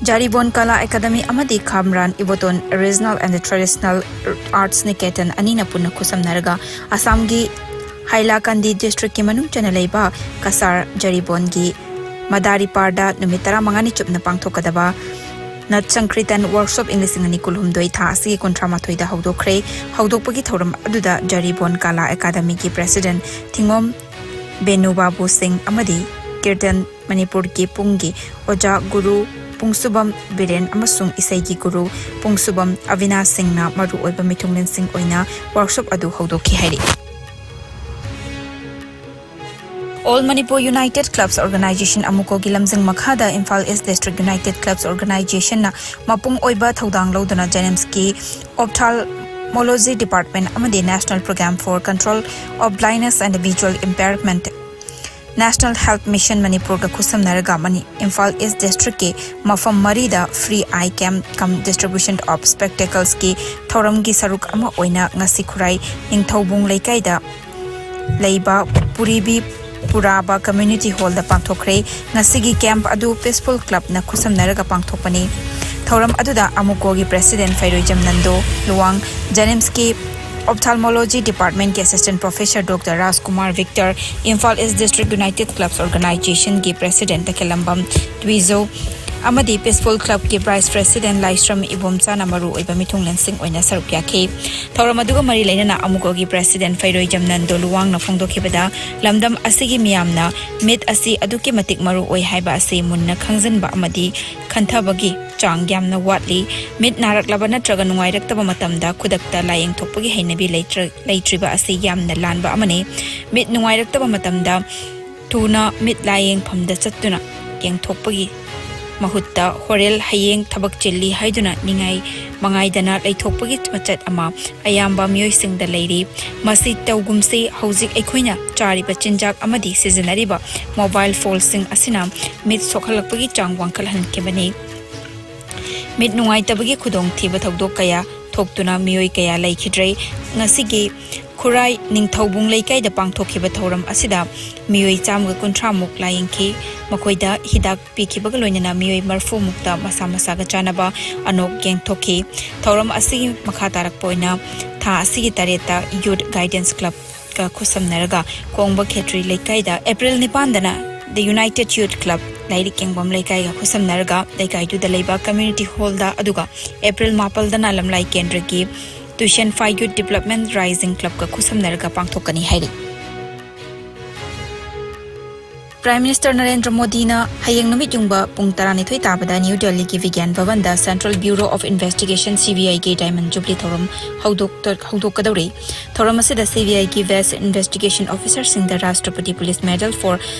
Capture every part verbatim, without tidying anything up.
Jiribam Kala academy ꯑꯃꯗꯤ Khamran Iboton regional and traditional arts Niketan ꯑꯅꯤꯅ ꯄꯨꯟꯅ ꯈꯨꯠꯁꯝꯅꯔꯒ ꯑꯁꯥꯝꯒꯤ ꯍꯥꯏꯂꯥꯀꯟꯗꯤ ꯗꯤꯁꯇ꯭ꯔꯤꯛꯀꯤ ꯃꯅꯨꯡ ꯆꯟꯅ ꯂꯩꯕ ꯀꯁꯥꯔ ꯖꯥꯔꯤꯕꯣꯟꯒꯤ ꯃꯗꯥꯔꯤꯄꯥꯔꯗ ꯅꯨꯃꯤꯠ ꯇꯔꯥꯃꯉꯥꯅꯤ ꯆꯨꯞꯅ ꯄꯥꯡꯊꯣꯛꯀꯗꯕ ꯅꯠ ꯁꯪꯀ꯭ꯔꯤꯇꯟ ꯋꯥꯔꯛꯁꯣꯞ ꯏꯪ ꯂꯤꯁꯤꯡ ꯑꯅꯤ ꯀꯨꯟꯍꯨꯝꯗꯣꯏ ꯊꯥ ꯑꯁꯤꯒꯤ ꯀꯨꯟꯊ꯭ꯔꯥ ꯃꯥꯊꯣꯏꯗ ꯍꯧꯗꯣꯛꯈ꯭ꯔꯦ꯫ ꯍꯧꯗꯣꯛꯄꯒꯤ ꯊꯧꯔꯝ ꯑꯗꯨꯗ ꯖꯥꯔꯤꯕꯣꯟ ꯀꯂꯥ ꯑꯦꯀꯥꯗꯃꯤꯒꯤ ꯄ꯭ꯔꯦꯁꯤꯗꯦꯟ ꯊꯤꯉꯣꯝ ꯕꯦꯅꯨ ꯕꯥꯕꯨ ꯁꯤꯡ ꯑꯃꯗꯤ ꯀꯤꯔꯇꯟ ꯃꯅꯤꯄꯨꯔꯒꯤ ꯄꯨꯡꯒꯤ ꯑꯣꯖꯥ ꯒꯨꯔꯨ ꯄꯨꯡꯁꯨꯕꯝ ꯕꯤꯔꯦꯟ ꯑꯃꯁꯨꯡ ꯏꯁꯩꯒꯤ ꯒꯨꯔꯨ ꯄꯨꯡꯁꯨꯕꯝ ꯑꯕꯤꯅꯥꯁ ꯁꯤꯡꯅ ꯃꯔꯨꯑꯣꯏꯕ ꯃꯤꯊꯨꯡꯂꯦꯟꯁꯤꯡ ꯑꯣꯏꯅ ꯋꯥꯔꯛꯁꯣꯞ ꯑꯗꯨ ꯍꯧꯗꯣꯛꯈꯤ ꯍꯥꯏꯔꯤ꯫ All Manipur United Clubs Organization, ꯑꯃꯨꯀꯣꯒꯤ ꯂꯝꯖꯤꯡ ꯃꯈꯥꯗ ꯏꯝꯐꯥꯜ ꯏꯁ ꯗꯤꯁꯇ꯭ꯔꯤꯛ ꯌꯨꯅꯥꯏꯇꯦꯗ ꯀ꯭ꯂꯕꯁ ꯑꯣꯔꯒꯅꯥꯏꯖꯦꯁꯟꯅ ꯃꯄꯨꯡ ꯑꯣꯏꯕ ꯊꯧꯗꯥꯡ ꯂꯧꯗꯨꯅ ꯖꯦꯅꯤꯝꯁꯀꯤ Ophthalmology Department ꯑꯃꯗꯤ National Program for Control of Blindness and Visual Impairment, National Health Mission ꯃꯅꯤꯄꯨꯔꯒ ꯈꯨꯠꯁꯝꯅꯔꯒ ꯃꯅꯤ-, ꯏꯝꯐꯥꯜ ꯏꯁ ꯗꯤꯁꯇ꯭ꯔꯤꯛꯀꯤ ꯃꯐꯝ ꯃꯔꯤꯗ free eye camp cum distribution of spectaclesꯀꯤ ꯊꯧꯔꯝꯒꯤ ꯁꯔꯨꯛ ꯑꯃ ꯑꯣꯏꯅ ꯉꯁꯤ ꯈꯨꯔꯥꯏ ꯅꯤꯡꯊꯧꯕꯨꯡ ꯂꯩꯀꯥꯏꯗ ꯂꯩꯕ ꯄꯨꯔꯤꯕꯤ ꯄꯨꯔꯥꯕ ꯀꯝꯃ꯭ꯌꯨꯅꯤꯇꯤ ꯍꯣꯜꯗ ꯄꯥꯡꯊꯣꯛꯈ꯭ꯔꯦ꯫ ꯉꯁꯤꯒꯤ ꯀꯦꯝꯞ ꯑꯗꯨ ꯄꯤꯁꯐꯨꯜ ꯀ꯭ꯂꯕꯅ ꯈꯨꯠꯁꯝꯅꯔꯒ ꯄꯥꯡꯊꯣꯛꯄꯅꯤ꯫ ꯊꯧꯔꯝ ꯑꯗꯨꯗ ꯑꯃꯨꯀꯣꯒꯤ ꯄ꯭ꯔꯦꯁꯤꯗꯦꯟ ꯐꯩꯔꯣꯏꯖꯝ ꯅꯟꯗꯣ ꯂꯨꯋꯥꯡ, ꯖꯦꯅꯤꯝꯁꯀꯤ ꯑꯣꯞꯊꯥꯜꯃꯣꯂꯣꯖꯤ ꯗꯤꯄꯥꯔꯠꯃꯦꯟꯠꯀꯤ assistant professor doctor Rajkumar Victor, Imphal east district united clubs ꯑꯣꯔꯒꯅꯥꯏꯖꯦꯁꯟꯒꯤ ꯄ꯭ꯔꯦꯁꯤꯗꯦꯟꯠ ꯇꯈꯦꯜꯂꯝꯕꯝ ꯇ꯭ꯋꯤꯖꯧ ꯑꯃꯗꯤ ꯄꯤꯁꯐꯨꯜ ꯀ꯭ꯂꯕꯀꯤ ꯚꯥꯏꯁ ꯄ꯭ꯔꯦꯁꯤꯗꯦꯟꯠ ꯂꯥꯏꯁ꯭ꯔꯝ ꯏꯕꯣꯝꯆꯥꯅ ꯃꯔꯨꯑꯣꯏꯕ ꯃꯤꯊꯨꯡꯂꯦꯟꯁꯤꯡ ꯑꯣꯏꯅ ꯁꯔꯨꯛ ꯌꯥꯈꯤ꯫ ꯊꯧꯔꯝ ꯑꯗꯨꯒ ꯃꯔꯤ ꯂꯩꯅꯅ ꯑꯃꯨꯀꯣꯒꯤ ꯄ꯭ꯔꯦꯁꯤꯗꯦꯟꯠ ꯐꯩꯔꯣꯏꯖꯝ ꯅꯟꯗꯣ ꯂꯨꯋꯥꯡꯅ ꯐꯣꯡꯗꯣꯛꯈꯤꯕꯗ, ꯂꯝꯗꯝ ꯑꯁꯤꯒꯤ ꯃꯤꯌꯥꯝꯅ ꯃꯤꯠ ꯑꯁꯤ ꯑꯗꯨꯛꯀꯤ ꯃꯇꯤꯛ ꯃꯔꯨ ꯑꯣꯏ ꯍꯥꯏꯕ ꯑꯁꯤ ꯃꯨꯟꯅ ꯈꯪꯖꯤꯟꯕ ꯑꯃꯗꯤ ꯈꯟꯊꯕꯒꯤ ꯆꯥꯡ ꯌꯥꯝꯅ ꯋꯥꯠꯂꯤ꯫ ꯃꯤꯠ ꯅꯥꯔꯛꯂꯕ ꯅꯠꯇ꯭ꯔꯒ ꯅꯨꯡꯉꯥꯏꯔꯛꯇꯕ ꯃꯇꯝꯗ ꯈꯨꯗꯛꯇ ꯂꯥꯏꯌꯦꯡꯊꯣꯛꯄꯒꯤ ꯍꯩꯅꯕꯤ ꯂꯩꯇ꯭ꯔ-, ꯂꯩꯇ꯭ꯔꯤꯕ ꯑꯁꯤ ꯌꯥꯝꯅ ꯂꯥꯟꯕ ꯑꯃꯅꯤ꯫ ꯃꯤꯠ ꯅꯨꯡꯉꯥꯏꯔꯛꯇꯕ ꯃꯇꯝꯗ ꯊꯨꯅ ꯃꯤꯠ ꯂꯥꯏꯌꯦꯡꯐꯝꯗ ꯆꯠꯇꯨꯅ ꯌꯦꯡꯊꯣꯛꯄꯒꯤ ꯃꯍꯨꯠꯇ ꯍꯣꯔꯦꯜ ꯍꯌꯦꯡ ꯊꯕꯛ ꯆꯤꯜꯂꯤ ꯍꯥꯏꯗꯨꯅ ꯅꯤꯡꯉꯥꯏ ꯃꯉꯥꯏꯗꯅ ꯂꯩꯊꯣꯛꯄꯒꯤ ꯃꯆꯠ ꯑꯃ ꯑꯌꯥꯝꯕ ꯃꯤꯑꯣꯏꯁꯤꯡꯗ ꯂꯩꯔꯤ꯫ ꯃꯁꯤ ꯇꯧꯒꯨꯝꯁꯤ, ꯍꯧꯖꯤꯛ ꯑꯩꯈꯣꯏꯅ ꯆꯥꯔꯤꯕ ꯆꯤꯟꯖꯥꯛ ꯑꯃꯗꯤ ꯁꯤꯖꯤꯟꯅꯔꯤꯕ ꯃꯣꯕꯥꯏꯜ ꯐꯣꯟꯁꯤꯡ ꯑꯁꯤꯅ ꯃꯤꯠ ꯁꯣꯛꯍꯜꯂꯛꯄꯒꯤ ꯆꯥꯡ ꯋꯥꯡꯈꯠꯍꯟꯈꯤꯕꯅꯤ꯫ ꯃꯤꯠ ꯅꯨꯡꯉꯥꯏꯇꯕꯒꯤ ꯈꯨꯗꯣꯡꯊꯤꯕ ꯊꯧꯗꯣꯛ ꯀꯌꯥ ꯊꯣꯛꯇꯨꯅ ꯃꯤꯑꯣꯏ ꯀꯌꯥ ꯂꯩꯈꯤꯗ꯭ꯔꯦ꯫ ꯉꯁꯤꯒꯤ ꯈꯨꯔꯥꯏ ꯅꯤꯡꯊꯧꯕꯨꯡ ꯂꯩꯀꯥꯏꯗ ꯄꯥꯡꯊꯣꯛꯈꯤꯕ ꯊꯧꯔꯝ ꯑꯁꯤꯗ ꯃꯤꯑꯣꯏ ꯆꯥꯝꯃꯒ ꯀꯨꯟꯊ꯭ꯔꯥ ꯃꯨꯛ ꯂꯥꯌꯦꯡꯈꯤ꯫ ꯃꯈꯣꯏꯗ ꯍꯤꯗꯥꯛ ꯄꯤꯈꯤꯕꯒ ꯂꯣꯏꯅꯅ ꯃꯤꯑꯣꯏ ꯃꯔꯤꯐꯨ ꯃꯨꯛꯇ ꯃꯁꯥ ꯃꯁꯥꯒ ꯆꯥꯅꯕ ꯑꯅꯣꯛ ꯌꯦꯟꯊꯣꯛꯈꯤ꯫ ꯊꯧꯔꯝ ꯑꯁꯤꯒꯤ ꯃꯈꯥ ꯇꯥꯔꯛꯄ ꯑꯣꯏꯅ ꯊꯥ ꯑꯁꯤꯒꯤ ꯇꯔꯦꯠꯇ Youth Guidance Club ꯒ ꯈꯨꯠꯁꯝꯅꯔꯒ ꯀꯣꯡꯕ ꯈꯦꯇ꯭ꯔꯤ ꯂꯩꯀꯥꯏꯗ, April ꯅꯤꯄꯥꯟꯗꯅ The United Youth Club ꯂꯥꯏꯔꯤꯛ ꯌꯦꯡꯐꯝ ꯂꯩꯀꯥꯏꯒ ꯈꯨꯠꯁꯝꯅꯔꯒ ꯂꯩꯀꯥꯏꯗꯨꯗ ꯂꯩꯕ community hall ꯗ, ꯑꯗꯨꯒ ꯑꯦꯄ꯭ꯔꯤꯜ ꯃꯥꯄꯜꯗꯅ ꯂꯝꯂꯥꯏ ꯀꯦꯟꯗ꯭ꯔꯒꯤ Tuition Fai Youth Development Rising Club ꯀ ꯈꯨꯠꯁꯝꯅꯔꯒ ꯄꯥꯡꯊꯣꯛꯀꯅꯤ ꯍꯥꯏꯔꯤ꯫ Prime Minister ꯅꯔꯦꯟꯗ꯭ꯔ ꯃꯣꯗꯤꯅ ꯍꯌꯦꯡ ꯅꯨꯃꯤꯠ ꯌꯨꯡꯕ ꯄꯨꯡ ꯇꯔꯥꯅꯤꯊꯣꯏ ꯇꯥꯕꯗ ꯅ꯭ꯌꯨ ꯗꯦꯜꯂꯤꯒꯤ ꯕꯤꯒ꯭ꯌꯥꯟ ꯚꯕꯟꯗ Central Bureau of Investigation, C B I ꯒꯤ Diamond Jubilee ꯊꯧꯔꯝ ꯍꯧꯗꯣꯛꯇ-, ꯍꯧꯗꯣꯛꯀꯗꯧꯔꯤ꯫ ꯊꯧꯔꯝ ꯑꯁꯤꯗ C B I ꯒꯤ Best Investigation Officer ꯁꯤꯡꯗ Rashtrapati Police Medal for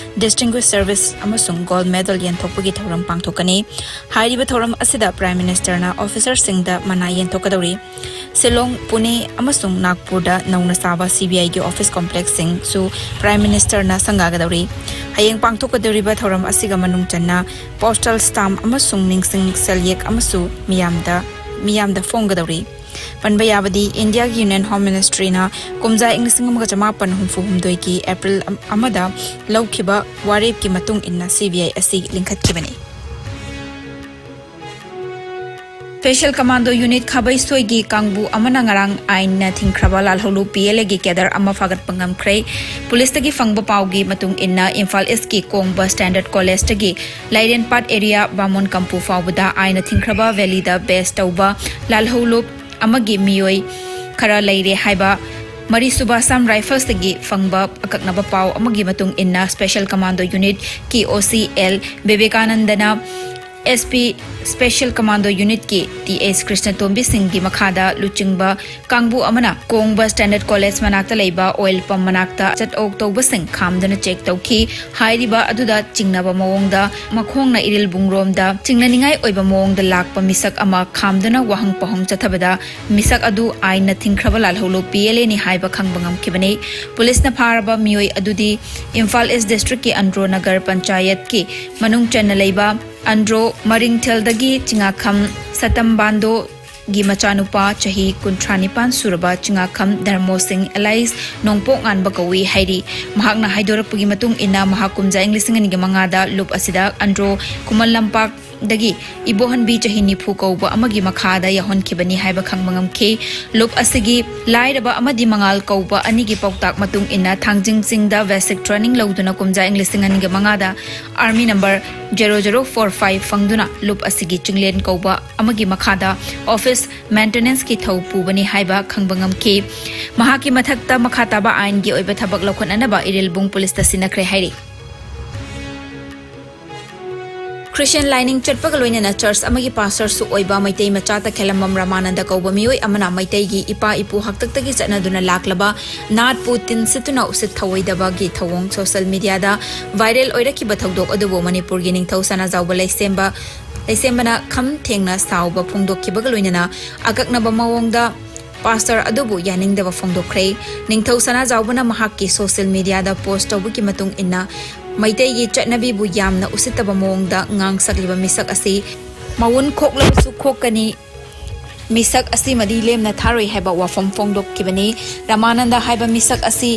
Distinguished Service ꯑꯃꯁꯨꯡ Gold Medal ꯌꯦꯟꯊꯣꯛꯄꯒꯤ ꯊꯧꯔꯝ ꯄꯥꯡꯊꯣꯛꯀꯅꯤ꯫ ꯍꯥꯏꯔꯤꯕ ꯊꯧꯔꯝ ꯑꯁꯤꯗ Prime Minister ꯅ officer ꯁꯤꯡꯗ ꯃꯅꯥ ꯌꯦꯟꯊꯣꯛꯀꯗꯧꯔꯤ꯫ ꯁꯤꯂꯣꯡ, ꯄꯨꯅꯦ ꯑꯃꯁꯨꯡ ꯅꯥꯒꯄꯨꯔꯗ ꯅꯧꯅ ꯁꯥꯕ C B I ꯒꯤ office complex ꯁꯤꯡꯁꯨ Prime Minister ꯅ ꯁꯪꯒꯥꯒꯗꯧꯔꯤ꯫ ꯍꯌꯦꯡ ꯄꯥꯡꯊꯣꯛꯀꯗꯧꯔꯤꯕ ꯊꯧꯔꯝ ꯑꯁꯤꯒ ꯃꯅꯨꯡ ꯆꯟꯅ postal stamp ꯑꯃꯁꯨꯡ ꯅꯤꯡꯁꯤꯡ ꯁꯦꯜꯌꯦꯛ ꯑꯃꯁꯨ ꯃꯤꯌꯥꯝꯗ, ꯃꯤꯌꯥꯝꯗ ꯐꯣꯡꯒꯗꯧꯔꯤ꯫ ꯄꯟꯕ ꯌꯥꯕꯗꯤ, ꯏꯟꯗꯤꯌꯥꯒꯤ Union Home Ministry ꯅ ꯀꯨꯝꯖꯥ ꯏꯪ ꯂꯤꯁꯤꯡ ꯑꯃꯒ ꯆꯃꯥꯄꯟ ꯍꯨꯝꯐꯨ ꯍꯨꯝꯗꯣꯏꯒꯤ ꯑꯦꯄ꯭ꯔꯤꯜ ꯑꯃꯗ ꯂꯧꯈꯤꯕ ꯋꯥꯔꯦꯞꯀꯤ ꯃꯇꯨꯡ ꯏꯟꯅ C B I ꯑꯁꯤ ꯂꯤꯡꯈꯠꯈꯤꯕꯅꯤ꯫ Special Commando Unit ꯈꯥꯕꯩꯁꯣꯏꯒꯤ ꯀꯥꯡꯕꯨ ꯑꯃꯅ ꯉꯔꯥꯡ ꯑꯥꯏꯟꯅ ꯊꯤꯡꯈ꯭ꯔꯕ ꯂꯥꯜꯍꯧꯂꯨꯞ P L A ꯒꯤ cadre ꯑꯃ ꯐꯥꯒꯠꯄ ꯉꯝꯈ꯭ꯔꯦ꯫ ꯄꯨꯂꯤꯁꯇꯒꯤ ꯐꯪꯕ ꯄꯥꯎꯒꯤ ꯃꯇꯨꯡ ꯏꯟꯅ, ꯏꯝꯐꯥꯜ ꯏꯁꯀꯤ ꯀꯣꯡꯕ Standard College ꯇꯒꯤ ꯂꯥꯏꯔꯦꯟꯄꯥꯠ area ꯕꯥꯃꯣꯟ ꯀꯝꯄꯨ ꯐꯥꯎꯕꯗ ꯑꯥꯏꯟꯅ ꯊꯤꯡꯈ꯭ꯔꯕ valley ꯗ base ꯇꯧꯕ ꯂꯥꯜꯍꯧꯂꯨꯞ ꯑꯃꯒꯤ ꯃꯤꯑꯣꯏ ꯈꯔ ꯂꯩꯔꯦ ꯍꯥꯏꯕ ꯃꯔꯤꯁꯨꯕ Assam Rifles ꯇꯒꯤ ꯐꯪꯕ ꯑꯀꯛꯅꯕ ꯄꯥꯎ ꯑꯃꯒꯤ ꯃꯇꯨꯡ ꯏꯟꯅ, Special Commando Unit ꯀꯤ O C L ꯕꯤꯕꯦꯀꯥꯅꯟꯗꯅ S P Special Commando Unit ꯀꯤ T S ꯀ꯭ꯔꯤꯁꯅꯇꯣꯝꯕꯤ ꯁꯤꯡꯒꯤ ꯃꯈꯥꯗ ꯂꯨꯆꯤꯡꯕ ꯀꯥꯡꯕꯨ ꯑꯃꯅ ꯀꯣꯡꯕ Standard College ꯃꯅꯥꯛꯇ ꯂꯩꯕ oil pump ꯃꯅꯥꯛꯇ ꯆꯠ ꯑꯣꯛ ꯇꯧꯕꯁꯤꯡ ꯈꯥꯝꯗꯨꯅ check ꯇꯧꯈꯤ꯫ ꯍꯥꯏꯔꯤꯕ ꯑꯗꯨꯗ ꯆꯤꯡꯅꯕ ꯃꯑꯣꯡꯗ ꯃꯈꯣꯡꯅ ꯏꯔꯤꯜ ꯕꯨꯡꯔꯣꯝꯗ ꯆꯤꯡꯅꯅꯤꯡꯉꯥꯏ ꯑꯣꯏꯕ ꯃꯑꯣꯡꯗ ꯂꯥꯛꯄ ꯃꯤꯁꯛ ꯑꯃ ꯈꯥꯝꯗꯨꯅ ꯋꯥꯍꯪ ꯄꯥꯎꯍꯪ ꯆꯠꯊꯕꯗ, ꯃꯤꯁꯛ ꯑꯗꯨ ꯑꯥꯏꯟꯅ ꯊꯤꯡꯈ꯭ꯔꯕ ꯂꯥꯜꯍꯧꯂꯨꯞ P L A ꯅꯤ ꯍꯥꯏꯕ ꯈꯪꯕ ꯉꯝꯈꯤꯕꯅꯤ꯫ ꯄꯨꯂꯤꯁꯅ ꯐꯥꯔꯕ ꯃꯤꯑꯣꯏ ꯑꯗꯨꯗꯤ ꯏꯝꯐꯥꯜ East District ꯀꯤ ꯑꯟꯗ꯭ꯔꯣ ꯅꯒꯔ ꯄꯟꯆꯥꯌꯠꯀꯤ ꯃꯅꯨꯡ ꯆꯟꯅ ꯂꯩꯕ ꯑꯟꯗ꯭ꯔꯣ ꯃꯔꯤꯡꯊꯦꯜꯗꯒꯤ ꯆꯤꯡꯉꯥꯈꯝ ꯁꯇꯝꯕꯥꯟꯗꯣ ꯒꯤ ꯃꯆꯥꯅꯨꯄꯥ ꯆꯍꯤ ꯀꯨꯟꯊ꯭ꯔꯥ ꯅꯤꯄꯥꯟ ꯁꯨꯔꯕ ꯆꯤꯉꯥꯈꯝ ꯙꯔꯃꯣ ꯁꯤꯡ ꯑꯦꯂꯥꯏꯁ ꯅꯣꯡꯄꯣꯛ ꯉꯥꯟꯕ ꯀꯧꯏ ꯍꯥꯏꯔꯤ꯫ ꯃꯍꯥꯛꯅ ꯍꯥꯏꯗꯣꯔꯛꯄꯒꯤ ꯃꯇꯨꯡ ꯏꯟꯅ, ꯃꯍꯥꯛ ꯀꯨꯝꯖꯥ ꯏꯪ ꯂꯤꯁꯤꯡ ꯑꯅꯤꯒ ꯃꯉꯥꯗ ꯂꯨꯞ ꯑꯁꯤꯗ ꯑꯟꯗ꯭ꯔꯣ ꯈꯨꯃꯟ ꯂꯝꯄꯥꯛꯇꯒꯤ ꯏꯕꯣꯍꯟꯕꯤ ꯆꯍꯤ ꯅꯤꯐꯨ ꯀꯧꯕ ꯑꯃꯒꯤ ꯃꯈꯥꯗ ꯌꯥꯎꯍꯟꯈꯤꯕꯅꯤ ꯍꯥꯏꯕ ꯈꯪꯕ ꯉꯝꯈꯤ꯫ ꯂꯨꯞ ꯑꯁꯤꯒꯤ ꯂꯥꯏꯔꯕ ꯑꯃꯗꯤ ꯃꯉꯥꯜ ꯀꯧꯕ ꯑꯅꯤꯒꯤ ꯄꯥꯎꯇꯥꯛ ꯃꯇꯨꯡ ꯏꯟꯅ ꯊꯥꯡꯖꯤꯡ ꯆꯤꯡꯗ basic training ꯂꯧꯗꯨꯅ ꯀꯨꯝꯖꯥ ꯏꯪ ꯂꯤꯁꯤꯡ ꯑꯅꯤꯒ ꯃꯉꯥꯗ army number zero zero four five ꯐꯪꯗꯨꯅ ꯂꯨꯞ ꯑꯁꯤꯒꯤ ꯆꯤꯡꯂꯦꯟ ꯀꯧꯕ ꯑꯃꯒꯤ ꯃꯈꯥꯗ office maintenanceꯀꯤ ꯊꯧ ꯄꯨꯕꯅꯤ ꯍꯥꯏꯕ ꯈꯪꯕ ꯉꯝꯈꯤ꯫ ꯃꯍꯥꯛꯀꯤ ꯃꯊꯛꯇ ꯃꯈꯥ ꯇꯥꯕ ꯑꯥꯏꯟꯒꯤ ꯑꯣꯏꯕ ꯊꯕꯛ ꯂꯧꯈꯠꯅꯅꯕ ꯏꯔꯤꯜꯕꯨꯡ ꯄꯨꯂꯤꯁꯇ ꯁꯤꯟꯅꯈ꯭ꯔꯦ ꯍꯥꯏꯔꯤ꯫ ꯈ꯭ꯔꯤꯁꯇꯤꯌꯟ ꯂꯥꯏꯅꯤꯡ ꯆꯠꯄꯒ ꯂꯣꯏꯅꯅ ꯆꯔꯆ ꯑꯃꯒꯤ ꯄꯥꯁꯇꯔꯁꯨ ꯑꯣꯏꯕ ꯃꯩꯇꯩ ꯃꯆꯥ ꯇꯈꯦꯂꯝꯕꯝ ꯔꯃꯥꯅꯟꯗ ꯀꯧꯕ ꯃꯤꯑꯣꯏ ꯑꯃꯅ ꯃꯩꯇꯩꯒꯤ ꯏꯄꯥ ꯏꯄꯨ ꯍꯥꯛꯇꯛꯇꯒꯤ ꯆꯠꯅꯗꯨꯅ ꯂꯥꯛꯂꯕ ꯅꯥꯠꯄꯨ ꯇꯤꯟ ꯁꯤꯠꯇꯨꯅ ꯎꯁꯤꯠ ꯊꯧꯑꯣꯏꯗꯕꯒꯤ ꯊꯧꯑꯣꯡ social mediaꯗ viral ꯑꯣꯏꯔꯛꯈꯤꯕ ꯊꯧꯗꯣꯛ ꯑꯗꯨꯕꯨ ꯃꯅꯤꯄꯨꯔꯒꯤ ꯅꯤꯡꯊꯧ ꯁꯅꯥꯖꯥꯎꯕ ꯂꯩꯁꯦꯝꯕ, ꯂꯩꯁꯦꯝꯕꯅ ꯈꯝ ꯊꯦꯡꯅ ꯁꯥꯎꯕ ꯐꯣꯡꯗꯣꯛꯈꯤꯕꯒ ꯂꯣꯏꯅꯅ ꯑꯀꯛꯅꯕ ꯃꯑꯣꯡꯗ ꯄꯥꯁꯇꯔ ꯑꯗꯨꯕꯨ ꯌꯥꯅꯤꯡꯗꯕ ꯐꯣꯡꯗꯣꯛꯈ꯭ꯔꯦ꯫ ꯅꯤꯡꯊꯧ ꯁꯅꯥꯖꯥꯎꯕꯅ ꯃꯍꯥꯛꯀꯤ social mediaꯗ post ꯇꯧꯕꯒꯤ ꯃꯇꯨꯡ ꯏꯟꯅ ꯃꯩꯇꯩꯒꯤ ꯆꯠꯅꯕꯤꯕꯨ ꯌꯥꯝꯅ ꯎꯁꯤꯠꯇꯕ ꯃꯑꯣꯡꯗ ꯉꯥꯡ ꯁꯛꯂꯤꯕ ꯃꯤꯁꯛ ꯑꯁꯤ ꯃꯋꯨꯟ ꯈꯣꯛꯂꯕꯁꯨ ꯈꯣꯛꯀꯅꯤ, ꯃꯤꯁꯛ ꯑꯁꯤꯃꯗꯤ ꯂꯦꯝꯅ ꯊꯥꯔꯣꯏ ꯍꯥꯏꯕ ꯋꯥꯐꯝ ꯐꯣꯡꯗꯣꯛꯈꯤꯕꯅꯤ꯫ ꯔꯃꯥꯅꯟꯗ ꯍꯥꯏꯕ ꯃꯤꯁꯛ ꯑꯁꯤ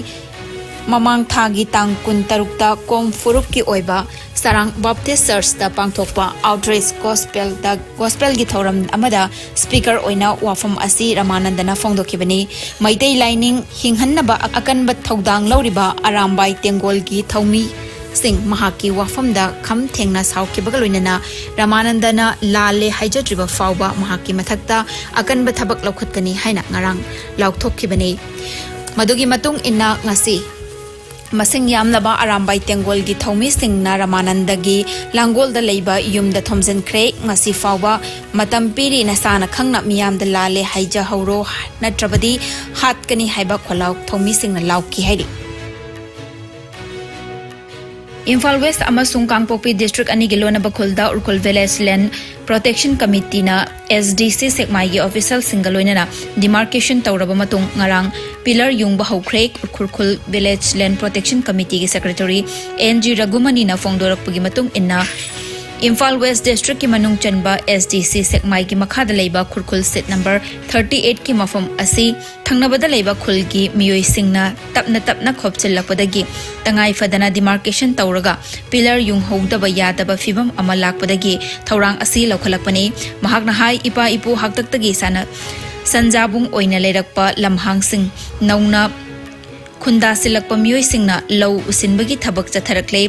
ꯃꯃꯥꯡ ꯊꯥꯒꯤ ꯇꯥꯡ ꯀꯨꯟꯇꯔꯨꯛꯇ ꯀꯣꯝ ꯐꯨꯔꯨꯞꯀꯤ ꯑꯣꯏꯕ ꯁꯔꯥꯡ Baptist Churchꯇ ꯄꯥꯡꯊꯣꯛꯄ Outreach Gospelꯗ, Gospelꯒꯤ ꯊꯧꯔꯝ ꯑꯃꯗ speaker ꯑꯣꯏꯅ ꯋꯥꯐꯝ ꯑꯁꯤ ꯔꯃꯥꯅꯟꯗꯅ ꯐꯣꯡꯗꯣꯛꯈꯤꯕꯅꯤ꯫ ꯃꯩꯇꯩ ꯂꯥꯏꯅꯤꯡ ꯍꯤꯡꯍꯟꯅꯕ ꯑꯀꯟꯕ ꯊꯧꯗꯥꯡ ꯂꯧꯔꯤꯕ ꯑꯔꯥꯝꯕꯥꯏ ꯇꯦꯡꯒꯣꯜꯒꯤ ꯊꯧꯃꯤꯁꯤꯡ ꯃꯍꯥꯛꯀꯤ ꯋꯥꯐꯝꯗ ꯈꯝ ꯊꯦꯡꯅ ꯁꯥꯎꯈꯤꯕꯒ ꯂꯣꯏꯅꯅ ꯔꯃꯥꯅꯟꯗꯅ ꯂꯥꯜꯂꯦ ꯍꯥꯏꯖꯗ꯭ꯔꯤꯕ ꯐꯥꯎꯕ ꯃꯍꯥꯛꯀꯤ ꯃꯊꯛꯇ ꯑꯀꯟꯕ ꯊꯕꯛ ꯂꯧꯈꯠꯀꯅꯤ ꯍꯥꯏꯅ ꯉꯔꯥꯡ ꯂꯥꯎꯊꯣꯛꯈꯤꯕꯅꯤ꯫ ꯃꯗꯨꯒꯤ ꯃꯇꯨꯡ ꯏꯟꯅ ꯉꯁꯤ ꯃꯁꯤꯡ ꯌꯥꯝꯂꯕ ꯑꯔꯥꯝꯕꯥꯏ ꯇꯦꯡꯒꯣꯜꯒꯤ ꯊꯧꯃꯤꯁꯤꯡꯅ ꯔꯃꯥꯅꯟꯗꯒꯤ ꯂꯥꯡꯒꯣꯜꯗ ꯂꯩꯕ ꯌꯨꯝꯗ ꯊꯣꯝꯖꯤꯟꯈ꯭ꯔꯦ꯫ ꯉꯁꯤ ꯐꯥꯎꯕ ꯃꯇꯝ ꯄꯤꯔꯤ, ꯅꯁꯥꯅ ꯈꯪꯅ ꯃꯤꯌꯥꯝꯗ ꯂꯥꯜꯂꯦ ꯍꯥꯏꯖꯍꯧꯔꯣ, ꯅꯠꯇ꯭ꯔꯕꯗꯤ ꯍꯥꯠꯀꯅꯤ ꯍꯥꯏꯕ ꯈꯣꯜꯂꯥꯎ ꯊꯧꯃꯤꯁꯤꯡꯅ ꯂꯥꯎꯈꯤ ꯍꯥꯏꯔꯤ꯫ ꯏꯝꯐꯥꯜ West ꯑꯃꯁꯨꯡ ꯀꯥꯡꯄꯣꯛꯄꯤ district ꯑꯅꯤꯒꯤ ꯂꯣꯟꯅꯕ ꯈꯨꯜꯗ Ukhrul Village Land Protection Committeeꯅ SDC ꯁꯦꯛꯃꯥꯏꯒꯤ officialꯁꯤꯡꯒ ꯂꯣꯏꯅꯅ demarcation ꯇꯧꯔꯕ ꯃꯇꯨꯡ ꯉꯔꯥꯡ pillar ꯌꯨꯡꯕ ꯍꯧꯈ꯭ꯔꯦ꯫ Ukhrul Village Land Protection Committeeꯒꯤ secretary N G ꯔꯘꯨꯃꯅꯤꯅ ꯐꯣꯡꯗꯣꯔꯛꯄꯒꯤ ꯃꯇꯨꯡ ꯏꯟꯅ, ꯏꯝꯐꯥꯜ ꯋꯦꯁ ꯗꯤꯁꯇ꯭ꯔꯤꯛꯀꯤ ꯃꯅꯨꯡ ꯆꯟꯕ S D C ꯁꯦꯛꯃꯥꯏꯒꯤ ꯃꯈꯥꯗ ꯂꯩꯕ ꯈꯨꯔꯈꯨꯜ ꯁꯤꯠ ꯅꯝꯕꯔ thirty eight ꯀꯤ ꯃꯐꯝ ꯑꯁꯤ ꯊꯪꯅꯕꯗ ꯂꯩꯕ ꯈꯨꯜꯒꯤ ꯃꯤꯑꯣꯏꯁꯤꯡꯅ ꯇꯞꯅ ꯇꯞꯅ ꯈꯣꯞꯆꯤꯜꯂꯛꯄꯗꯒꯤ ꯇꯉꯥꯏ ꯐꯗꯅ demarcation ꯇꯧꯔꯒ pillar ꯌꯨꯡꯍꯧꯗꯕ ꯌꯥꯗꯕ ꯐꯤꯚꯝ ꯑꯃ ꯂꯥꯛꯄꯗꯒꯤ ꯊꯧꯔꯥꯡ ꯑꯁꯤ ꯂꯧꯈꯠꯂꯛꯄꯅꯤ꯫ ꯃꯍꯥꯛꯅ ꯍꯥꯏ, ꯏꯄꯥ ꯏꯄꯨ ꯍꯥꯛꯇꯛꯇꯒꯤ ꯁꯥꯟꯅ-, ꯁꯟꯖꯥꯕꯨꯡ ꯑꯣꯏꯅ ꯂꯩꯔꯛꯄ ꯂꯝꯍꯥꯡꯁꯤꯡ ꯅꯧꯅ ꯈꯨꯟꯗꯥꯁꯤꯜꯂꯛꯄ ꯃꯤꯑꯣꯏꯁꯤꯡꯅ ꯂꯧ ꯎꯁꯤꯟꯕꯒꯤ ꯊꯕꯛ ꯆꯠꯊꯔꯛꯂꯦ꯫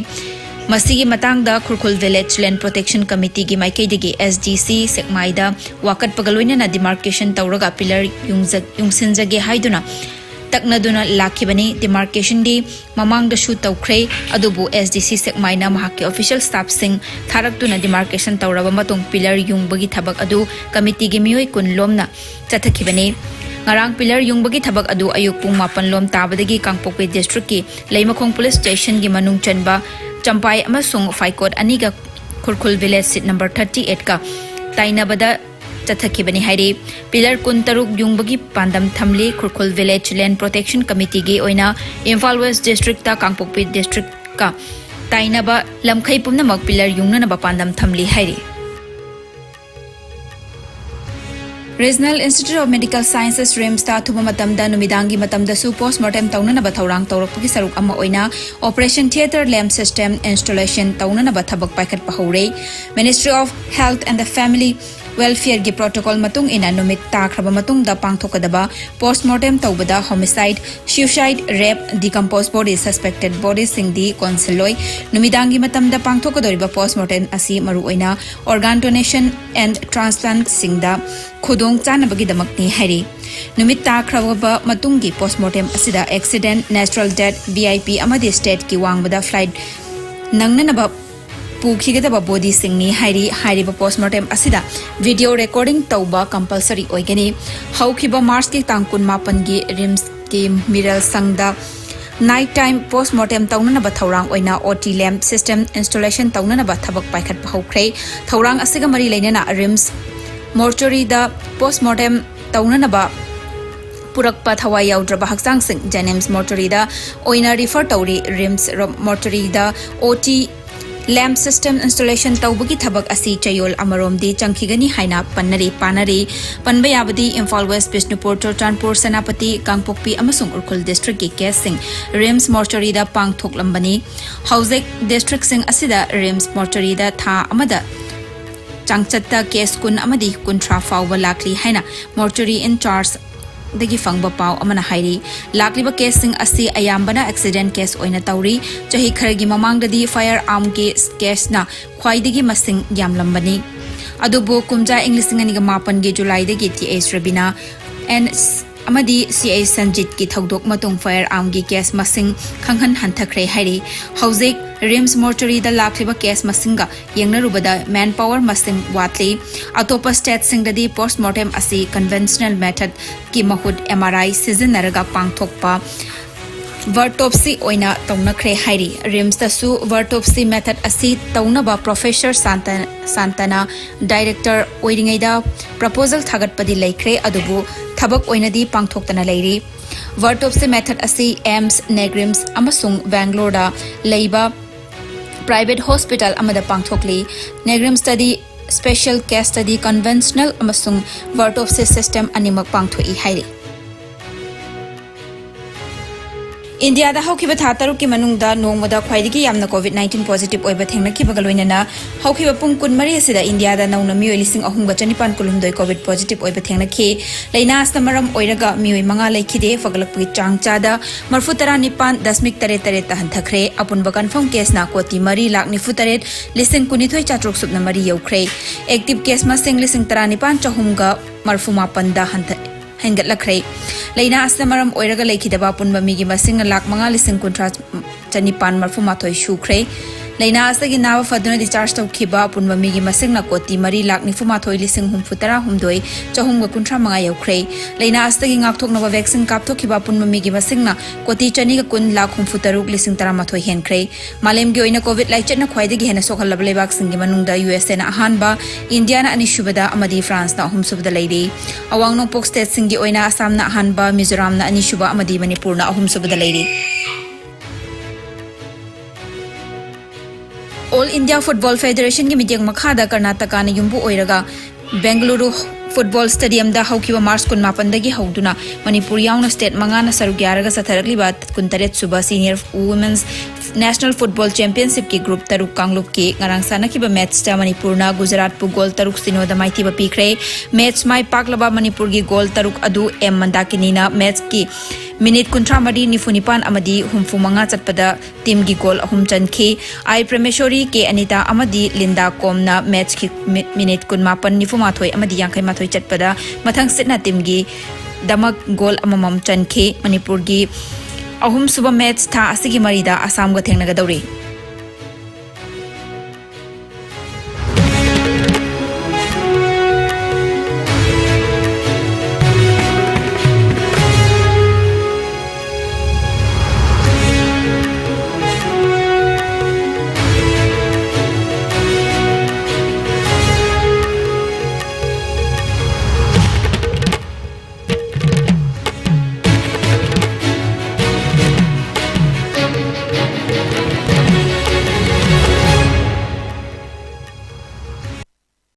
ꯃꯁꯤꯒꯤ ꯃꯇꯥꯡꯗ ꯈꯨꯔꯈꯨꯜ Village Land Protection Committeeꯒꯤ ꯃꯥꯏꯀꯩꯗꯒꯤ S D C ꯁꯦꯛꯃꯥꯏꯗ ꯋꯥꯀꯠꯄꯒ ꯂꯣꯏꯅꯅ demarcation ꯇꯧꯔꯒ pillar ꯌꯨꯡꯖ-, ꯌꯨꯡꯁꯤꯟꯖꯒꯦ ꯍꯥꯏꯗꯨꯅ ꯇꯛꯅꯗꯨꯅ ꯂꯥꯛꯈꯤꯕꯅꯤ꯫ Demarcationꯗꯤ ꯃꯃꯥꯡꯗꯁꯨ ꯇꯧꯈ꯭ꯔꯦ, ꯑꯗꯨꯕꯨ S D C ꯁꯦꯛꯃꯥꯏꯅ ꯃꯍꯥꯛꯀꯤ official staffꯁꯤꯡ ꯊꯥꯔꯛꯇꯨꯅ demarcation ꯇꯧꯔꯕ ꯃꯇꯨꯡ pillar ꯌꯨꯡꯕꯒꯤ ꯊꯕꯛ ꯑꯗꯨ committeeꯒꯤ ꯃꯤꯑꯣꯏ ꯀꯨꯟ ꯂꯣꯝꯅ ꯆꯠꯊꯈꯤꯕꯅꯤ꯫ ꯉꯔꯥꯡ pillar ꯌꯨꯡꯕꯒꯤ ꯊꯕꯛ ꯑꯗꯨ ꯑꯌꯨꯛ ꯄꯨꯡ ꯃꯥꯄꯟ ꯂꯣꯝ ꯇꯥꯕꯗꯒꯤ ꯀꯥꯡꯄꯣꯛꯄꯤ districtꯀꯤ ꯂꯩꯃꯈꯣꯡ police stationꯒꯤ ꯃꯅꯨꯡ ꯆꯟꯕ ꯆꯝꯄꯥꯏ ꯑꯃꯁꯨꯡ ꯐꯥꯏꯀꯣꯠ ꯑꯅꯤꯒ ꯈꯨꯔꯈꯨꯜ Village Seat number thirty eightꯀ ꯇꯥꯏꯅꯕꯗ ꯆꯠꯊꯈꯤꯕꯅꯤ ꯍꯥꯏꯔꯤ꯫ Pillar ꯀꯨꯟꯇꯔꯨꯛ ꯌꯨꯡꯕꯒꯤ ꯄꯥꯟꯗꯝ ꯊꯝꯂꯤ꯫ ꯈꯨꯔꯈꯨꯜ Village Land Protection Committeeꯒꯤ ꯑꯣꯏꯅ ꯏꯝꯐꯥꯜ West Districtꯇ ꯀꯥꯡꯄꯣꯛꯄꯤ Districtꯀ ꯇꯥꯏꯅꯕ ꯂꯝꯈꯩ ꯄꯨꯝꯅꯃꯛ pillar ꯌꯨꯡꯅꯅꯕ ꯄꯥꯟꯗꯝ ꯊꯝꯂꯤ ꯍꯥꯏꯔꯤ꯫ Regional Institute of Medical Sciences, RIMSꯇ ꯑꯊꯨꯕ ꯃꯇꯝꯗ ꯅꯨꯃꯤꯗꯥꯡꯒꯤ ꯃꯇꯝꯗꯁꯨ post mortem ꯇꯧꯅꯅꯕ ꯊꯧꯔꯥꯡ ꯇꯧꯔꯛꯄꯒꯤ ꯁꯔꯨꯛ ꯑꯃ ꯑꯣꯏꯅ Operation Theatre Lamp System installation ꯇꯧꯅꯅꯕ ꯊꯕꯛ ꯄꯥꯏꯈꯠꯄ ꯍꯧꯔꯦ꯫ Ministry of Health and the Family Welfareꯒꯤ protocol ꯃꯇꯨꯡ ꯏꯟꯅ ꯅꯨꯃꯤꯠ ꯇꯥꯈ꯭ꯔꯕ ꯃꯇꯨꯡꯗ ꯄꯥꯡꯊꯣꯛꯀꯗꯕ post mortem ꯇꯧꯕꯗ homicide, suicide, rape, decomposed body, suspected bodyꯁꯤꯡꯗꯤ ꯀꯣꯟꯁꯤꯜꯂꯣꯏ꯫ ꯅꯨꯃꯤꯗꯥꯡꯒꯤ ꯃꯇꯝꯗ ꯄꯥꯡꯊꯣꯛꯀꯗꯧꯔꯤꯕ post mortem ꯑꯁꯤ ꯃꯔꯨꯑꯣꯏꯅ organ donation and transplantꯁꯤꯡꯗ ꯈꯨꯗꯣꯡ ꯆꯥꯅꯕꯒꯤꯗꯃꯛꯅꯤ ꯍꯥꯏꯔꯤ꯫ ꯅꯨꯃꯤꯠ ꯇꯥꯈ꯭ꯔꯕ ꯃꯇꯨꯡꯒꯤ post mortem ꯑꯁꯤꯗ accident, natural death, V I P ꯑꯃꯗꯤ stateꯀꯤ ꯋꯥꯡꯃꯗ flight ꯅꯪꯅꯅꯕ ꯄꯨꯈꯤꯒꯗꯕ bodyꯁꯤꯡꯅꯤ ꯍꯥꯏꯔꯤ꯫ ꯍꯥꯏꯔꯤꯕ post mortem ꯑꯁꯤꯗ video recording ꯇꯧꯕ compulsory ꯑꯣꯏꯒꯅꯤ꯫ ꯍꯧꯈꯤꯕ Marchꯀꯤ ꯇꯥꯡ ꯀꯨꯟꯃꯥꯄꯟꯒꯤ RIMSꯀꯤ ꯃꯤꯔꯦꯜ ꯁꯪꯗ night time post mortem ꯇꯧꯅꯅꯕ ꯊꯧꯔꯥꯡ ꯑꯣꯏꯅ O T lamp system installation ꯇꯧꯅꯅꯕ ꯊꯕꯛ ꯄꯥꯏꯈꯠꯄ ꯍꯧꯈ꯭ꯔꯦ꯫ ꯊꯧꯔꯥꯡ ꯑꯁꯤꯒ ꯃꯔꯤ ꯂꯩꯅꯅ RIMS mortuaryꯗ post mortem ꯇꯧꯅꯅꯕ ꯄꯨꯔꯛꯄ ꯊꯋꯥꯏ ꯌꯥꯎꯗ꯭ꯔꯕ ꯍꯛꯆꯥꯡꯁꯤꯡ JNIMS mortuaryꯗ ꯑꯣꯏꯅ refer ꯇꯧꯔꯤ꯫ RIMS ro-, mortuaryꯗ O T Lamp system installation ꯇꯧꯕꯒꯤ ꯊꯕꯛ ꯑꯁꯤ ꯆꯌꯣꯜ ꯑꯃꯔꯣꯝꯗꯤ ꯆꯪꯈꯤꯒꯅꯤ ꯍꯥꯏꯅ ꯄꯟꯅꯔꯤ ꯄꯥꯅꯔꯤ꯫ ꯄꯟꯕ ꯌꯥꯕꯗꯤ ꯏꯝꯐꯥꯜ ꯋꯦꯁ, ꯕꯤꯁꯅꯨꯄꯨꯔ, ꯆꯨꯔꯆꯥꯟꯄꯨꯔ, ꯁꯦꯅꯥꯄꯇꯤ, ꯀꯥꯡꯄꯣꯛꯄꯤ ꯑꯃꯁꯨꯡ ꯎꯈ꯭ꯔꯨꯜ districtꯀꯤ caseꯁꯤꯡ RIMS mortuaryꯗ ꯄꯥꯡꯊꯣꯛꯂꯝꯕꯅꯤ꯫ ꯍꯧꯖꯤꯛ districtꯁꯤꯡ ꯑꯁꯤꯗ RIMS mortuaryꯗ ꯊꯥ ꯑꯃꯗ ꯆꯥꯡꯆꯠꯇ case ꯀꯨꯟ ꯑꯃꯗꯤ ꯀꯨꯟꯊ꯭ꯔꯥ ꯐꯥꯎꯕ ꯂꯥꯛꯂꯤ ꯍꯥꯏꯅ mortuary in charge ꯗꯒꯤ ꯐꯪꯕ ꯄꯥꯎ ꯑꯃꯅ ꯍꯥꯏꯔꯤ꯫ ꯂꯥꯛꯂꯤꯕ caseꯁꯤꯡ ꯑꯁꯤ ꯑꯌꯥꯝꯕꯅ accident case ꯑꯣꯏꯅ ꯇꯧꯔꯤ꯫ ꯆꯍꯤ ꯈꯔꯒꯤ ꯃꯃꯥꯡꯗꯗꯤ firearmꯒꯤ caseꯅ ꯈ꯭ꯋꯥꯏꯗꯒꯤ ꯃꯁꯤꯡ ꯌꯥꯝꯂꯝꯕꯅꯤ꯫ ꯑꯗꯨꯕꯨ ꯀꯨꯝꯖꯥ ꯏꯪ ꯂꯤꯁꯤꯡ ꯑꯅꯤꯒ ꯃꯥꯄꯟꯒꯤ Julyꯗꯒꯤ TH ꯔꯕꯤꯅꯥ and ꯑꯃꯗꯤ CI ꯁꯟꯖꯤꯠꯀꯤ ꯊꯧꯗꯣꯛ ꯃꯇꯨꯡ firearmꯒꯤ case ꯃꯁꯤꯡ ꯈꯪꯍꯟ ꯍꯟꯊꯈ꯭ꯔꯦ ꯍꯥꯏꯔꯤ꯫ ꯍꯧꯖꯤꯛ RIMS mortuaryꯗ ꯂꯥꯛꯂꯤꯕ case ꯃꯁꯤꯡꯒ ꯌꯦꯡꯅꯔꯨꯕꯗ manpower ꯃꯁꯤꯡ ꯋꯥꯠꯂꯤ꯫ ꯑꯇꯣꯞꯄ stateꯁꯤꯡꯗꯗꯤ postmortem ꯑꯁꯤ conventional methodꯀꯤ ꯃꯍꯨꯠ MRI ꯁꯤꯖꯤꯟꯅꯔꯒ ꯄꯥꯡꯊꯣꯛꯄ autopsy ꯑꯣꯏꯅ ꯇꯧꯅꯈ꯭ꯔꯦ ꯍꯥꯏꯔꯤ꯫ RIMSꯇꯁꯨ autopsy method ꯑꯁꯤ ꯇꯧꯅꯕ Professor ꯁꯥꯟꯇ-, ꯁꯥꯟꯇꯅ director ꯑꯣꯏꯔꯤꯉꯩꯗ proposal ꯊꯥꯒꯠꯄꯗꯤ ꯂꯩꯈ꯭ꯔꯦ, ꯑꯗꯨꯕꯨ ꯊꯕꯛ ꯑꯣꯏꯅꯗꯤ ꯄꯥꯡꯊꯣꯛꯇꯅ ꯂꯩꯔꯤ꯫ Autopsy method ꯑꯁꯤ AIIMS, NEIGRIHMS ꯑꯃꯁꯨꯡ ꯕꯦꯡꯒ꯭ꯂꯣꯔꯗ ꯂꯩꯕ private hospital ꯑꯃꯗ ꯄꯥꯡꯊꯣꯛꯂꯤ꯫ NEIGRIHMSꯇꯗꯤ special caseꯇꯗꯤ conventional ꯑꯃꯁꯨꯡ autopsy system ꯑꯅꯤꯃꯛ ꯄꯥꯡꯊꯣꯛꯏ ꯍꯥꯏꯔꯤ꯫ ꯏꯟꯗꯤꯌꯥꯗ ꯍꯧꯈꯤꯕ ꯊꯥ ꯇꯔꯨꯛꯀꯤ ꯃꯅꯨꯡꯗ ꯅꯣꯡꯃꯗ ꯈ꯭ꯋꯥꯏꯗꯒꯤ ꯌꯥꯝꯅ COVID nineteen positive ꯑꯣꯏꯕ ꯊꯦꯡꯅꯈꯤꯕꯒ ꯂꯣꯏꯅꯅ ꯍꯧꯈꯤꯕ ꯄꯨꯡ ꯀꯨꯟꯃꯔꯤ ꯑꯁꯤꯗ ꯏꯟꯗꯤꯌꯥꯗ ꯅꯧꯅ ꯃꯤꯑꯣꯏ ꯂꯤꯁꯤꯡ ꯑꯍꯨꯝꯒ ꯆꯅꯤꯄꯥꯟ ꯀꯨꯟꯍꯨꯝꯗꯣꯏ COVID positive ꯑꯣꯏꯕ ꯊꯦꯡꯅꯈꯤ꯫ ꯂꯥꯏꯅꯥ ꯑꯁꯤꯅ ꯃꯔꯝ ꯑꯣꯏꯔꯒ ꯃꯤꯑꯣꯏ ꯃꯉꯥ ꯂꯩꯈꯤꯗꯦ꯫ ꯐꯒꯠꯂꯛꯄꯒꯤ ꯆꯥꯡ ꯆꯥꯗ ꯃꯔꯤꯐꯨ ꯇꯔꯥꯅꯤꯄꯥꯟ ꯗꯁꯃꯤꯛ ꯇꯔꯦꯠ ꯇꯔꯦꯠꯇ ꯍꯟꯊꯈ꯭ꯔꯦ꯫ ꯑꯄꯨꯟꯕ confirm caseꯅ ꯀꯣꯇꯤ ꯃꯔꯤ ꯂꯥꯈ ꯅꯤꯐꯨ ꯇꯔꯦꯠ ꯂꯤꯁꯤꯡ ꯀꯨꯟꯅꯤꯊꯣꯏ ꯆꯥꯇ꯭ꯔꯨꯛ ꯁꯨꯞꯅ ꯃꯔꯤ ꯌꯧꯈ꯭ꯔꯦ꯫ Active case ꯃꯁꯤꯡ ꯂꯤꯁꯤꯡ ꯇꯔꯥꯅꯤꯄꯥꯟ ꯆꯍꯨꯝꯒ ꯃꯔꯤꯐꯨ ꯃꯥꯄꯟꯗ ꯍꯟꯊ-, ꯍꯦꯟꯒꯠꯂꯛꯈ꯭ꯔꯦ꯫ ꯂꯥꯏꯅꯥ ꯑꯁꯤꯅ ꯃꯔꯝ ꯑꯣꯏꯔꯒ ꯂꯩꯈꯤꯗꯕ ꯑꯄꯨꯟꯕ ꯃꯤꯒꯤ ꯃꯁꯤꯡꯅ ꯂꯥꯈ ꯃꯉꯥ ꯂꯤꯁꯤꯡ ꯀꯨꯟꯊ꯭ꯔꯥ ꯆꯅꯤꯄꯥꯟ ꯃꯔꯤꯐꯨ ꯃꯥꯊꯣꯏ ꯁꯨꯈ꯭ꯔꯦ꯫ ꯂꯥꯏꯅꯥ ꯑꯁꯤꯗꯒꯤ ꯅꯥꯕ ꯐꯗꯨꯅ discharge ꯇꯧꯈꯤꯕ ꯑꯄꯨꯟꯕ ꯃꯤꯒꯤ ꯃꯁꯤꯡꯅ ꯀꯣꯇꯤ ꯃꯔꯤ ꯂꯥꯈ ꯅꯤꯐꯨ ꯃꯥꯊꯣꯏ ꯂꯤꯁꯤꯡ ꯍꯨꯝꯐꯨ ꯇꯔꯥ ꯍꯨꯝꯗꯣꯏ ꯆꯍꯨꯝꯒ ꯀꯨꯟꯊ꯭ꯔꯥ ꯃꯉꯥ ꯌꯧꯈ꯭ꯔꯦ꯫ ꯂꯥꯏꯅꯥ ꯑꯁꯤꯗꯒꯤ ꯉꯥꯛꯊꯣꯛꯅꯕ vaccine ꯀꯥꯞꯊꯣꯛꯈꯤꯕ ꯑꯄꯨꯟꯕ ꯃꯤꯒꯤ ꯃꯁꯤꯡꯅ ꯀꯣꯇꯤ ꯆꯅꯤꯒ ꯀꯨꯟ ꯂꯥꯈ ꯍꯨꯝꯐꯨ ꯇꯔꯨꯛ ꯂꯤꯁꯤꯡ ꯇꯔꯥꯃꯥꯊꯣꯏ ꯍꯦꯟꯈ꯭ꯔꯦ꯫ ꯃꯥꯂꯦꯝꯒꯤ ꯑꯣꯏꯅ COVID ꯂꯥꯏꯆꯠꯅ ꯈ꯭ꯋꯥꯏꯗꯒꯤ ꯍꯦꯟꯅ ꯁꯣꯛꯍꯜꯂꯕ ꯂꯩꯕꯥꯛꯁꯤꯡꯒꯤ ꯃꯅꯨꯡꯗ USAꯅ ꯑꯍꯥꯟꯕ, ꯏꯟꯗꯤꯌꯥꯅ ꯑꯅꯤꯁꯨꯕꯗ ꯑꯃꯗꯤ ꯐ꯭ꯔꯥꯟꯁꯅ ꯑꯍꯨꯝꯁꯨꯕꯗ ꯂꯩꯔꯤ꯫ ꯑꯋꯥꯡ ꯅꯣꯡꯄꯣꯛ stateꯁꯤꯡꯒꯤ ꯑꯣꯏꯅ ꯑꯁꯥꯝꯅ ꯑꯍꯥꯟꯕ, ꯃꯤꯖꯣꯔꯥꯝꯅ ꯑꯅꯤꯁꯨꯕ ꯑꯃꯗꯤ ꯃꯅꯤꯄꯨꯔꯅ ꯑꯍꯨꯝꯁꯨꯕꯗ ꯂꯩꯔꯤ꯫ All India Football Federationꯒꯤ ꯃꯤꯠꯌꯦꯡ ꯃꯈꯥꯗ ꯀꯔꯅꯥꯇꯀꯥꯅ ꯌꯨꯝꯕꯨ ꯑꯣꯏꯔꯒ ꯕꯦꯡꯒꯂꯨꯔꯨ ꯐꯨꯠꯕꯣꯜ ꯁ꯭ꯇꯦꯗꯤꯌꯝꯗ ꯍꯧꯈꯤꯕ ꯃꯥꯔꯆ ꯀꯨꯟꯃꯥꯄꯟꯗꯒꯤ ꯍꯧꯗꯨꯅ ꯃꯅꯤꯄꯨꯔ ꯌꯥꯎꯅ ꯁ꯭ꯇꯦꯠ ꯃꯉꯥꯅ ꯁꯔꯨꯛ ꯌꯥꯔꯒ ꯆꯠꯊꯔꯛꯂꯤꯕ ꯀꯨꯟꯇꯔꯦꯠ ꯁꯨꯕ ꯁꯤꯅꯤꯌꯔ ꯋꯨꯃꯦꯟꯁ ꯅꯦꯁꯅꯦꯜ ꯐꯨꯠꯕꯣꯜ ꯆꯦꯝꯄꯤꯌꯟꯁꯤꯞꯀꯤ ꯒ꯭ꯔꯨꯞ ꯇꯔꯨꯛ ꯀꯥꯡꯂꯨꯞꯀꯤ ꯉꯔꯥꯡ ꯁꯥꯟꯅꯈꯤꯕ ꯃꯦꯠꯁꯇ ꯃꯅꯤꯄꯨꯔꯅ ꯒꯨꯖꯔꯥꯠꯄꯨ ꯒꯣꯜ ꯇꯔꯨꯛ ꯁꯤꯅꯣꯗ ꯃꯥꯏꯊꯤꯕ ꯄꯤꯈ꯭ꯔꯦ꯫ ꯃꯦꯠꯁ ꯃꯥꯏ ꯄꯥꯛꯂꯕ ꯃꯅꯤꯄꯨꯔꯒꯤ ꯒꯣꯜ ꯇꯔꯨꯛ ꯑꯗꯨ ꯑꯦꯝ ꯃꯟꯗꯥꯀꯤꯅꯤꯅ ꯃꯦꯠꯁꯀꯤ ꯃꯤꯅꯤꯠ ꯀꯨꯟꯊ꯭ꯔꯥ ꯃꯔꯤ, ꯅꯤꯐꯨ ꯅꯤꯄꯥꯟ ꯑꯃꯗꯤ ꯍꯨꯝꯐꯨ ꯃꯉꯥ ꯆꯠꯄꯗ ꯇꯤꯝꯒꯤ ꯒꯣꯜ ꯑꯍꯨꯝ ꯆꯟꯈꯤ꯫ ꯑꯥꯏ ꯄ꯭ꯔꯃꯦꯁꯣꯔꯤ, ꯀꯦ ꯑꯅꯤꯇꯥ ꯑꯃꯗꯤ ꯂꯤꯟꯗꯥ ꯀꯣꯝꯅ ꯃꯦꯠꯁꯀꯤ ꯃꯤ-, ꯃꯤꯅꯤꯠ ꯀꯨꯟꯃꯥꯄꯟ, ꯅꯤꯐꯨꯃꯥꯊꯣꯏ ꯑꯃꯗꯤ ꯌꯥꯡꯈꯩ ꯃꯥꯊꯣꯏ ꯆꯠꯄꯗ ꯃꯊꯪ ꯁꯤꯠꯅ ꯇꯤꯝꯒꯤ ꯗꯃꯛ ꯒꯣꯜ ꯑꯃꯃꯝ ꯆꯟꯈꯤ꯫ ꯃꯅꯤꯄꯨꯔꯒꯤ ꯑꯍꯨꯝꯁꯨꯕ ꯃꯦꯠꯁ ꯊꯥ ꯑꯁꯤꯒꯤ ꯃꯔꯤꯗ ꯑꯁꯥꯝꯒ ꯊꯦꯡꯅꯒꯗꯧꯔꯤ꯫